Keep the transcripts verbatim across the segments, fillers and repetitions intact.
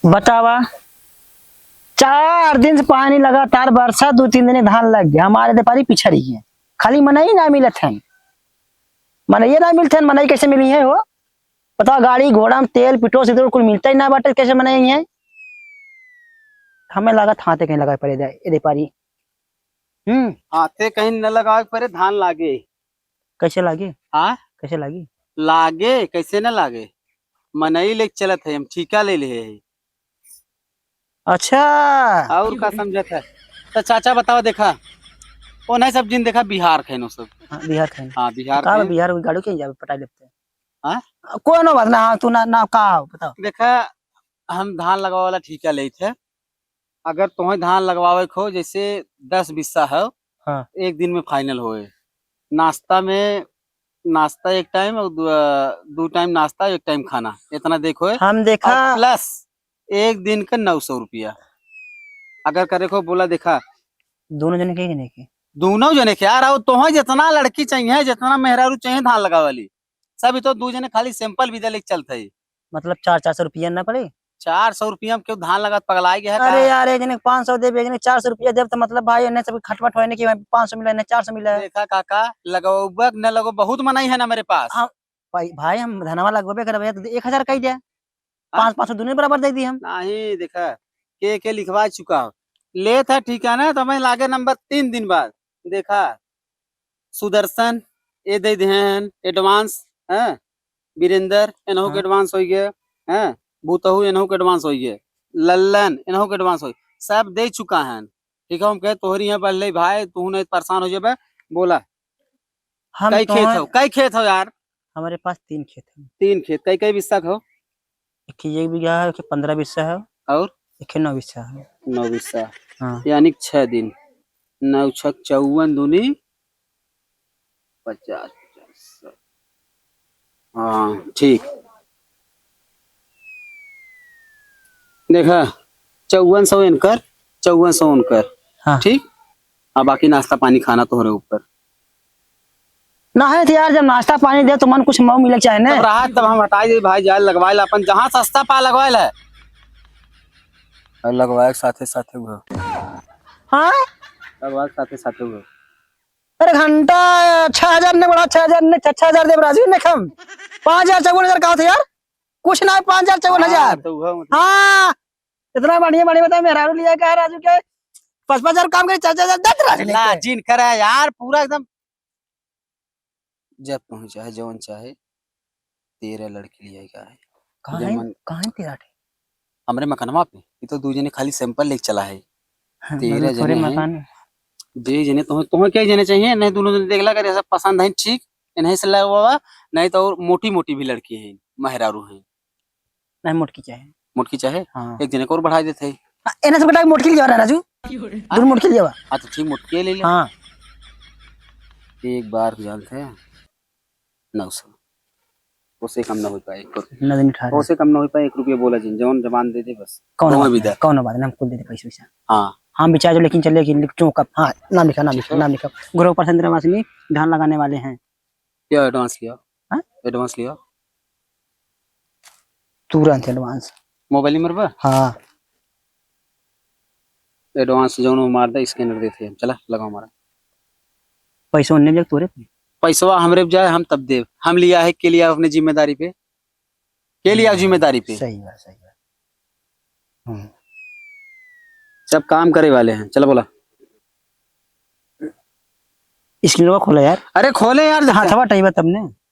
बतावा, चार दिन से पानी लगातार बरसा, दो तीन दिन धान लग गया, हमारे व्यापारी पिछड़ी है, खाली मनई ना मिलत है, मनई ना मिलत है, मनई कैसे मिली है हो? बतावा, गाड़ी घोड़ा में तेल पेट्रोल सीट्रोल कुल मिलता ही ना बाटे, कैसे मनई है? हमें लागत हाथे कहीं लगाए पड़े जाए, ए व्यापारी। हम्म। हाथे कहीं न लगावे के पड़े, धान लागे। कैसे लागे? हाँ? कैसे लागे? लागे, कैसे न लागे? मनई लेके चलत है, हम ठीका ले ले है। अच्छा। और का समझत है? तो चाचा बतावा, देखा, ओ नहीं सब जिन देखा, बिहार खैनो सब। हाँ, बिहार खैनो। हाँ, बिहार का खैनो। बिहार गाड़ू के जावे पटाई लेते हैं। हाँ? कोनो बात ना, हाँ, तू ना, ना का हो, बताओ। देखा, हम धान लगावे वाला ठीका लेत है। अगर तोहे धान लगवावे के हो, जैसे दस बिस्सा है, हाँ। एक दिन में final होए। नाश्ता में, नाश्ता एक टाइम और दो, दो टाइम नाश्ता, एक टाइम खाना, इतना देखो है। हम देखा और plus एक दिन का नौ सौ रुपया। अगर करे को बोला, देखा। दोनों जने के कि नहीं के? दोनों जने के यार, और तोहे जितना लड़की चाहिए, जितना मेहरारू चाहिए धान लगावे वाली, सब ही तो दो जने खाली sample भी दे लेके चलते ही। मतलब चार, चार सौ रुपया ना पड़े? चार सौ रुपया में क्यों धान लगात पगलाए गया है अरे का? यार, एक जने के पाँच सौ देब, एक जने के चार सौ रुपया देब, तो मतलब भाई, एन्ने सब खटपट होए ने कि भाई पाँच सौ मिला, एन्ने चार सौ मिला। देखा काका, लगौबक न लगो, बहुत मनई है ना मेरे पास। हाँ, भाई, भाई, हम धनवा लगोबे करबे, तो एक हजार कही दे। हाँ? पाँच, पाँच सौ दुनो बराबर दे दी हम। नहीं, देखा, के, के लिखवा चुका हो। लेत है, ठीक है ना, तो हमें लागे नंबर तीन दिन बाद। देखा, सुदर्शन, ये दे दे हैं advance, हैं? वीरेंद्र, इनहू के हाँ। Advance हो गए, हैं? भूतहू, इनहू के advance हो गए। लल्लन, इनहू के advance हो गए। सब दे चुका है। ठीक है, हम कहे, "तोहरी यहाँ बढ़ ले भाई, तू नहीं परेशान हो जाबे।" बोला, हम कई खेत तोहर हो, कई खेत हो यार? हमारे पास तीन खेत हैं। तीन खेत, कई, कई बिस्सा के हो? एक ये बीघा है, एक पन्द्रह बिस्सा है। और? एक नौ बिस्सा है। नौ बिस्सा। हाँ। यानी कि छह दिन। नौ छक चौवन दूनी पचास, पचास, साठ। हाँ, ठीक। देखा, चौवन सौ इनकर, चौवन सौ उनकर। हाँ। ठीक? अब बाकी नाश्ता पानी खाना तोहरे ऊपर। ना है तो यार, जब नाश्ता पानी दे तो मन कुछ मऊ मिले के चाहे ना। तब रहा, तब हम हटाई दे भाई, जाए लगवाए ला अपन, जहाँ सस्ता पा लगवाए ला। और लगवाए के साथे साथे वो। हाँ? लगवाए के साथे साथे वो। अरे घंटा छह हजार ने बढ़ा, छह हजार ने, छह, छह हजार देब राजू ने कम। पाँच हजार चौवन हजार का होता यार? कुछ ना है, पाँच हजार चौवन हजार। हाँ, तो वो मतलब हाँ, इतना बढ़िया, बढ़िया बता, मेहरारू लिया का है राजू के? पाँच, पाँच हजार काम करे, चार, चार हजार दत राजू लेके। लाजिन करे यार, पूरा एकदम। जब तोहे चाहे, जवन चाहे, तेरह लड़की लिया का है। कहाँ जब है? मन कहाँ है तेरह ठे? हमरे मकनवा पे, ये तो दू जने खाली sample लेके चला है। हाँ, तेरह मतलब थोड़े जने हैं। मकान। जे जने तोहे, तोहे कई जने चाहिए, नहीं दोनों जने देख ला, अगर ऐसा पसंद है ठीक, इन्हें से लगवावा, नहीं तो और मोटी मोटी भी लड़की हैं, मेहरारू हैं। नहीं, मोटकी चाहे। मोटकी चाहे? हाँ। एक जने को और बढ़ा देते हैं। हाँ, इन्हें से बेटा मोटकी लिया ना राजू। हाँ? दूर मोटकी लिया। हाँ तो ठीक, मोटकी ले ले। हाँ। एक बार जानते हैं, नौ सौ। उससे कम ना हो पाए एक रुपया। नदन अठारह। उससे कम ना हो पाए एक रुपया, बोला जिन, जौन जबान दे दे बस। कौन कौन बात भी नहीं, दे। कौन बात नहीं, हम कुल दे दे पैसा वैसा। हाँ। हम भी चाहे जो लेकिन चले कि लिख चुका। हाँ, नाम लिखा, नाम ठीक लिखा, है। नाम लिखा। ग्रोह प्रशांत निवासिनी धान लगाने वाले हैं। क्या advance लिया? हाँ? Advance लिया? तुरंत advance। Mobile number पर? हाँ। Advance जौन वो मार दे, scanner देते हैं। चला, लगाओ हमारा। पैसा उन्ने जब तोरे पे। पैसवा हमरे पे जाए, हम तब देब। हम लिया है, के लिया अपने जिम्मेदारी पे? के लिया हम्म, जिम्मेदारी पे? सही बात, सही बात। हम्म। सब काम करे वाले हैं। चला बोला। Screen खोला यार। अरे खोले यार, देखा। हाथवा टइबा तब ने।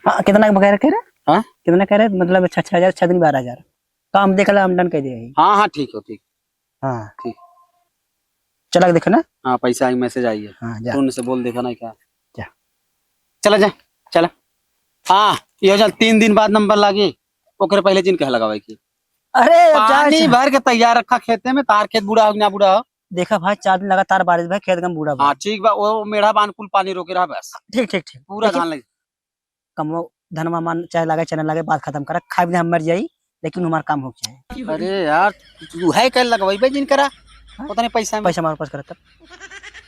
हाँ, कितना के बकाया रखे रे? हाँ? कितना कह रहे? मतलब, छः, छः हजार, छः दिन बारह हजार। काम देख ला, हम done कर दिए ही। हाँ, हाँ, ठीक हो, ठीक। हाँ। ठीक। चला के देखे ना? हाँ, पैसा आई, message आई है। हाँ, जा। तू उनसे बोल, देखा ना क्या? जा। चला जा, चला। हाँ, ये चल, तीन दिन बाद number लागी, ओकरे पहले जिन कहे लगावे की। अरे, अब जा, पानी जा। भर के तैयार रखा खेते में, तार खेत बूढ़ा हो कि ना बूढ़ा हो। देखा भाई, चार दिन लगातार बारिश भाई, खेत एकदम बूढ़ा बा। हाँ, ठीक बा, वो मेढ़ा बांध कुल पानी रोके रहा बस। ठीक, ठीक, ठीक। पूरा लेकिन धान लगे। कमो, धनवा मान चाहे लागे, चाहे ना लागे, बात खत्म करा, खाए बिना हम मर जाई, लेकिन हमार काम हो जाए। अरे यार, तू है कल लगवाई बे जिन करा, हाँ? उतने पैसा में। पैसा हमारे पास करा तब।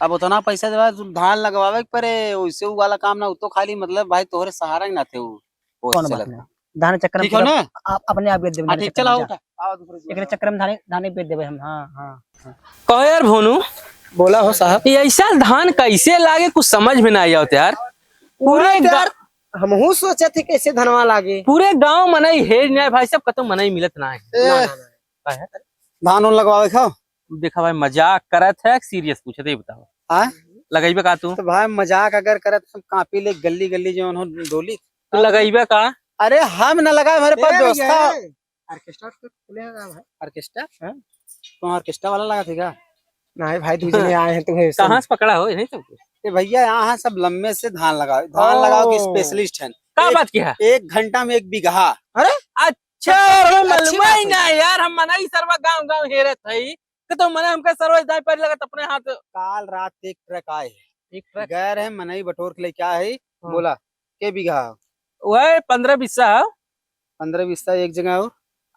अब उतना पैसा देवा, तू धान लगवावे के परे, वैसे उ वाला काम ना, उ तो खाली मतलब भाई तोहरे सहारा ही ना थे उ। कौन बात चलत नहीं। है। धान चक्कर में ठीक हो पूरा ना? आप अपने आप बेच देबे, हाँ, धान ठीक, चक्कर चला में जा। उठा। एकरे चक्कर में धाने, धाने बेच देबे हम। हाँ, हाँ, हाँ। कहो यार भोनू, बोला हो साहब। ये ऐसा धान कैसे लागे, कुछ समझ में ना आवत यार। पूरे वही तो गा-, यार, हमहू सोचे थे कैसे धनवा लागे। पूरे गांव मनई हेर नहीं भाई साहब, कतौ मनई मिलत ना है। ए, ना, ना, ना। काहे? धान उन लगवावे खाओ। देखा भाई, मजाक करत है, serious पूछत है, ये बताओ। हाँ? लगइबे का तू? तो भाई, मजाक अगर करत, तो सब कापी ले गली गली जो उन्होंने डोली। तो लगइबे का? अरे, हम न लगाए, हमारे पास ए भैया, व्यवस्था। ए, orchestra तो खुले है भाई। Orchestra? हाँ? तो orchestra वाला लगा थे का? नहीं भाई, दू जने आए हैं, तुम्हें कहाँ से पकड़ा हो, यहीं सब? ए भैया, यहाँ है सब लम्बे से धान लगाओ, धान ओ। लगाओ की specialist हैं। का एक, बात किया? एक घंटा में एक बीघा। अरे? अच्छा, हमें मालूम ही ना यार, हम मनई सरवा गांव गांव हेरत हई, कि तो मने हमके सरवा दाई पर लगत अपने हाथ। काल रात एक ट्रक आए है, एक ट्रक? गए रहे मनई बटोर के लेके आए है, हाँ। बोला, "के बीघा?" वह पन्द्रह बिस्सा है। पन्द्रह बिस्सा एक जगह और?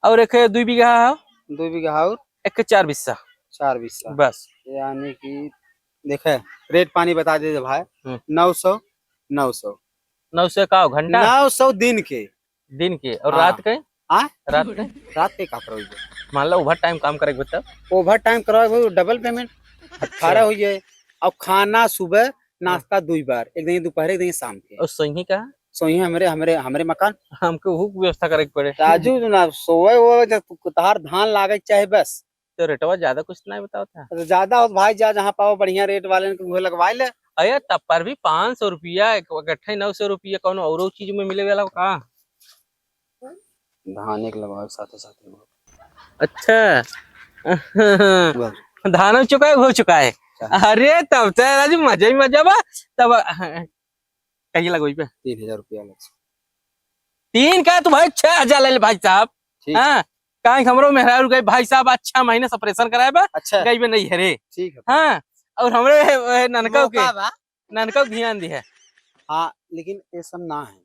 और एक है दुई बीघा है। दुई बीघा और? एक है चार बिस्सा। चार बिस्सा। बस। यानी कि देखे, rate पानी बता दे दे भाई। हम्म। नौ सौ, नौ सौ। नौ सौ का घंटा? नौ सौ दिन के। दिन के। और हाँ। रात के? हाँ? रात के? रात के का करोगे? मान लो overtime काम करे के तब? Overtime करवाए वो double payment। अच्छा। अठारह हो जाए। और खाना सुबह, नाश्ता दुई बार, एक दिन दोपहर, एक दिन शाम के। और सोइही का? सोइही हमरे, हमरे, हमरे मकान। हमके वहू की व्यवस्था करे के पड़े। राजू ना सोए वो जब तहार धान लागे चाहे बस। तो रेटवा ज्यादा कुछ नहीं बतावत है? तो ज्यादा हो तो भाई जा जहाँ पाओ बढ़िया rate वाले ने उहे लगवाए ले। अरे तब पर भी पाँच सौ रुपया, एक इकट्ठे नौ सौ रुपया कौनो औरो चीज में मिले वाला का? धान एक लगाओ साथे साथे वो। अच्छा। बस। धान हो चुका है, हो चुका है। अच्छा। अरे तब तो राजू मजा ही मजा बा। तब कहिए लगवाई पे? तीन हजार रुपया अलग से। तीन का तो भाई छह हजार ले ले भाई साहब। ठीक। हाँ, काहे कि हमरो मेहरारू गई भाई साहब आज छह महीने से operation कराए बा। अच्छा। गई बे नहीं है रे। ठीक है। हाँ, और हमरे, ए, ननका के, मौका बा। ननका के ध्यान दी है। हाँ, लेकिन ये सब ना है।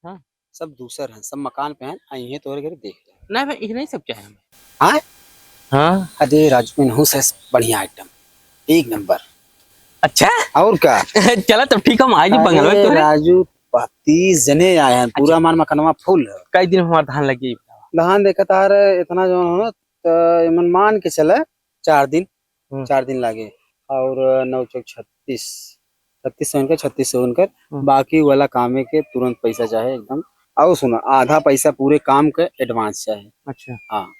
हाँ। सब दूसर हैं, सब मकान पे हैं, आई हैं तोहरे घरे देख ले। नहीं भाई, ये नहीं सब चाहे हमें। हाँ? हाँ। अरे राजू, इनहू से बढ़िया item, एक नंबर। अच्छा? और का? चला तब ठीक, हम आज ही अरे बंगलवा तोहरे। राजू, तीस जने आए हैं, पूरा अच्छा। हमार मकनवा full है। कई दिन हमार धान लगी? धान देखा तार इतना जो है ना, तो एमन मान के चले, चार दिन, हम्म। चार दिन लागे। और नौ चौक छत्तीस, छत्तीस सौ इनकर, छत्तीस सौ उनकर, हम्म। बाकी वाला कामे के तुरंत पैसा चाहे एकदम। और सुना, आधा पैसा पूरे काम के advance चाहे। अच्छा। हाँ।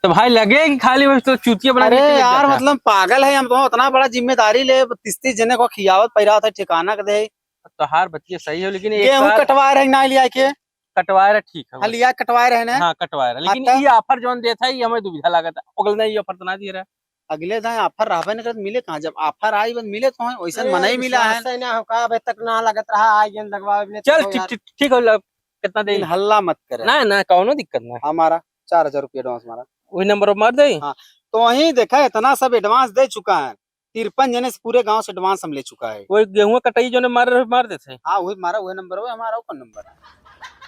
तो भाई लगे कि खाली बस तो चूतिया बना के अरे लेके यार, जाता है। मतलब पागल है, हम तो इतना बड़ा जिम्मेदारी ले, तीस तीस जने को खियावत पहिरावत है, ठिकाना के दे। तोहार बतिया सही हो, लेकिन एक गेहूं बार कटवा रहे ना लिया के? कटवाए रहे, ठीक है, हाँ, लिया कटवाए रहे ना? हाँ, कटवाए रहे, हाँ, लेकिन तब? ये offer जौन देत है, ये हमें दुविधा लागत है। अगले दिन ये offer तो ना दिए रहे। अगले दिन offer रहबे न करत, मिले कहाँ? जब offer आई, बस मिले तो हैं, वैसे अरे, मना ही मिला है। विश्वास है ना, हमका अबे तक ना लगत रहा, आई गेंद लगवावे में चल, तो ठीक, यार। ठीक, ठीक हो, लब-, कितना दे? लेकिन हल्ला मत करे। ना, ना, कौनो दिक्कत ना। हमारा चार हजार रुपया advance मारा। वही नंबर मार दे। हाँ, तो वहीं देखा, इतना सब advance दे चुका है। तिरपन जने से पूरे गांव से advance हम ले चुका है। वही गेहूं कटाई जो ने मार, मार देते हैं। हाँ, वही मारा, वही नंबर, वही हमारा ऊपर नंबर है।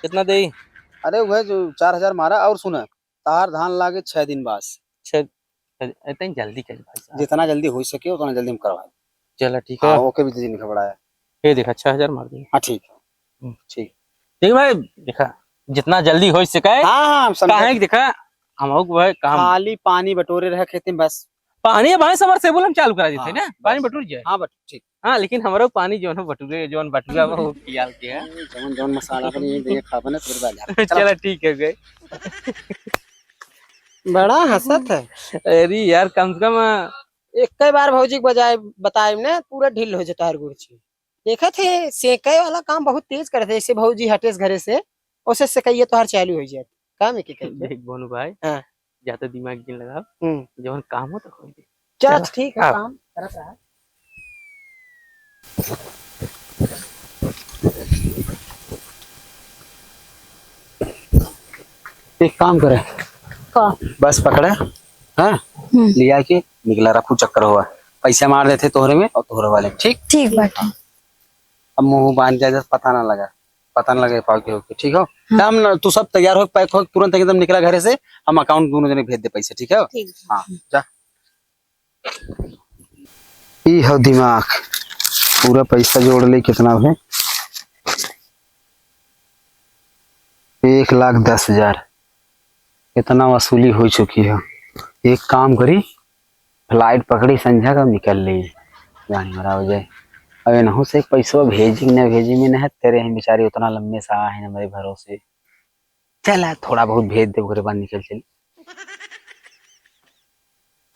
कितना दे? अरे, वह जो चार हजार मारा, और सुना, तार धान लागे छह दिन बाद। छह, इतनी जल्दी कर भाई साहब। जितना जल्दी हो सके, उतना जल्दी हम करवाए। चला, ठीक हाँ, है। ओके भी दिन घबराया। ये देखा, छह हजार मार दिया। हाँ, ठीक है। हम्म। ठीक। ठीक भाई, देखा, जितना जल्दी हो सके। हाँ, हाँ, हम समझे। काहे कि देखा, हम लोग भाई काम खाली पानी बटोरे रहे खेते में बस। पानी अब भाई submersible हम चालू करा देते हाँ, हैं ना, पानी बस। बटुर जाए। हाँ, बट-, ठीक। हाँ, लेकिन हमारो पानी जौन है बटुरे, जौन बटुरा बा, वो पियाल के है। जौन, जौन मसाला पर ये देखे खाबे ना, तोर बाजार। चला, ठीक है, गए। बड़ा हंसत है। अरे यार, कम से कम, अ, एक कई बार भौजी के बजाय बताए ने, पूरा ढील हो जाता है गुड़ची। देखत है, सेंके वाला काम बहुत तेज करत है। जैसे भौजी हटेस घरे से, ओसे सेकइया तोहार चालू हो जात। काम है कि कहीं पे? देख बोनू भाई, हाँ। ज्यादा दिमाग जिन लगाओ, हम्म। जवन काम हो तो हो जाए। चल, चल, ठीक है, आओ। काम करत रहा। एक काम करे। का? बस पकड़े, हाँ? हम्म। लिया के निकला, रखू चक्कर हुआ। पैसा मार देते तोहरे में और तोहरे वाले में, ठीक? ठीक बाटे। अब मुंह बांध जाए, पता ना लगा, पता ना लगे पाओ के होके, ठीक हो? हाँ। हम ना, तू सब तैयार हो, pack हो, तुरंत एकदम निकला घरे से, हम account दोनों जने भेज दे पैसे, ठीक है? ठीक। हाँ, जा। ई हो दिमाग, पूरा पैसा जोड़ ले, कितना है? एक लाख दस हजार, इतना वसूली हो चुकी है। एक काम करी, फ्लाइट पकड़ी, संझा का निकल ली, जान हमारा हो जाए। अब इनहू से पैसवा भेजी कि न भेजी, में न है तेरे हैं बेचारी, उतना लम्बे से आ है हमारे भरोसे। चला, थोड़ा बहुत भेज दे, ओकरे बाद निकल चली।